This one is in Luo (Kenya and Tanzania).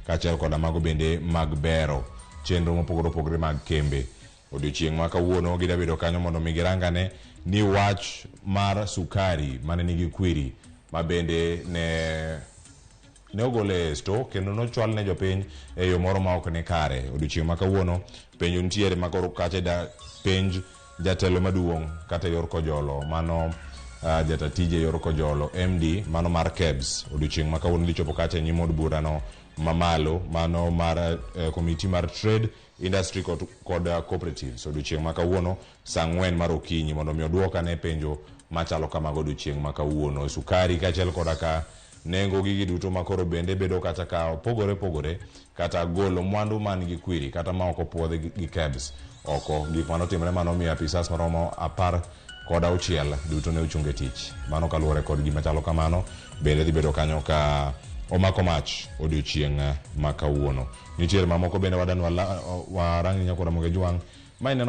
kaachiel koda mago bende mag bero chenro mopogore opogore mag kembe. Odiochieng' ma kawuono gida bedo kanyo mondo mi girangane ni wach mar sukari mane nigi kwiri ma bende ne ne ogole e sto kendo nochwal ne jopiny e yo moro ma ok ni kare. Odiochieng' ma kawuono penjo nitiere ma koro kacha da penj jatelo maduong' kata yor kojolo mano jata tije yor kojolo MD mano mar KEBS. Odiochieng' ma kawuono dhi chopo kacha e nyim od burano mamalo mano mar komiti mar trade industry kod cooperatives odiochieng' ma kawuono saa 4 mar okinyi mondo mi oduok ane penjo machalo kamago odiochieng' ma kawuono. Sukari kaachiel koda ka nengo gigi duto makoro bende bedo kata ka opogore opogore kata golo mwandu man gi kwiri kata ma ok opuodhi gi KEBS oko. Gik manotimore mano omiyo apisas maromo 16 duto ne ochung e tich. Mano kaluwore kod gima chalo kamano bende dhi bedo kanyo ka omako mach odiochieng' ma kawuono. Nitiere mamoko bende wadan warangni nyakora Ramogi Jwang' ma ineno.